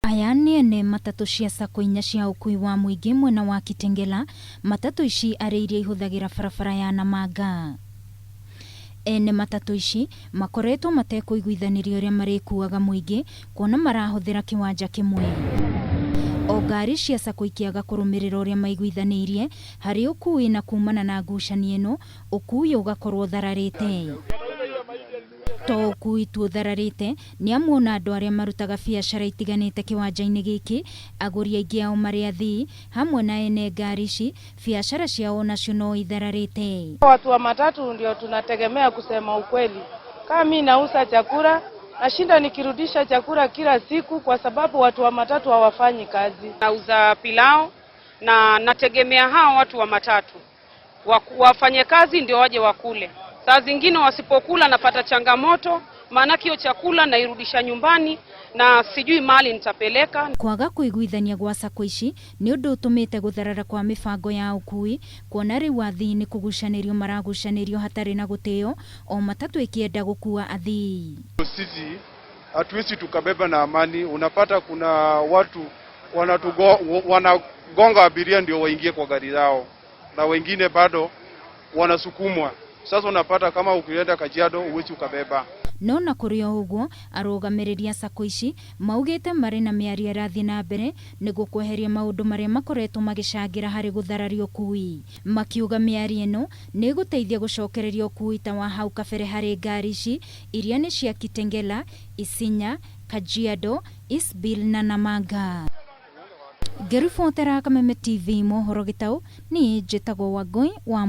Aya nĩ ene matatũ cia sacco inya cia ũkui wa mũingĩ mwena wa Kitengela, matatũ ici arĩ iria ihũthagĩra barabara ya Namanga. Ene matatũ ici makoretwo matekũiguithanĩria ũrĩa marĩkuaga mũingĩ kuona marahũthĩra kĩwanja kĩmwe. O ngari cia sacco ikĩaga kũrũmĩrĩra ũrĩa maiguithanĩirie harĩ ũkui na kumana na ngucanio ĩno ũkui ũgakorwo ũthararĩte. To ũkui tu ũthararĩte nĩ amu ona andũ arĩa marutaga biacara itiganĩte kĩwanja-inĩ gĩkĩ agũri aingĩ ao marĩ athii hamwe na ene ngari ici biacara ciao onacio no ithararĩte. Watu wa matatu ndio tunategemea kusema ukweli. Kama mi nauza chakula, nashinda nikirudisha chakula kila siku kwa sababu watu wa matatu hawafanyi kazi. Nauza pilau na nategemea hao watu wa matatu wafanye kazi ndio waje wakule. Saa zingine wasipokula napata changamoto, maanake hiyo chakula nairudisha nyumbani na sijui mali nitapeleka. Kwaga kũiguithania gwa sacco ici nĩ ũndũ ũtũmĩte gũtharara kwa mĩbango ya ũkui kuona rĩu athii nĩ kũgucanĩrio maragucanĩrio hatarĩ na gũtĩo o matatũ ĩkĩenda gũkua athii. Sisi hatuwezi tukabeba na amani. Unapata kuna watu wanagonga abiria ndio waingie kwa gari zao, na wengine bado wanasukumwa. Sasa unapata kama ukienda Kajiado huwezi ukabeba. No na kũrĩ o ũguo arũgamĩrĩri a sacco ici maugĩte marĩ na mĩario ĩrathiĩ na mbere nĩguo kweheria maũndũ marĩa makoretwo magĩcangĩra harĩ gũthararia ũkui. Makiuga mĩario ĩno nĩ ĩgũteithia gũcokereria ũkui ta wa hau kabere harĩ ngari ici iria nĩ cia Kitengela, Isinya, Kajiado, Eastbill na Namanga. Ngĩribotera Kameme TV mohoro gĩtaũ, niĩ njĩtagwo Wangũi wa.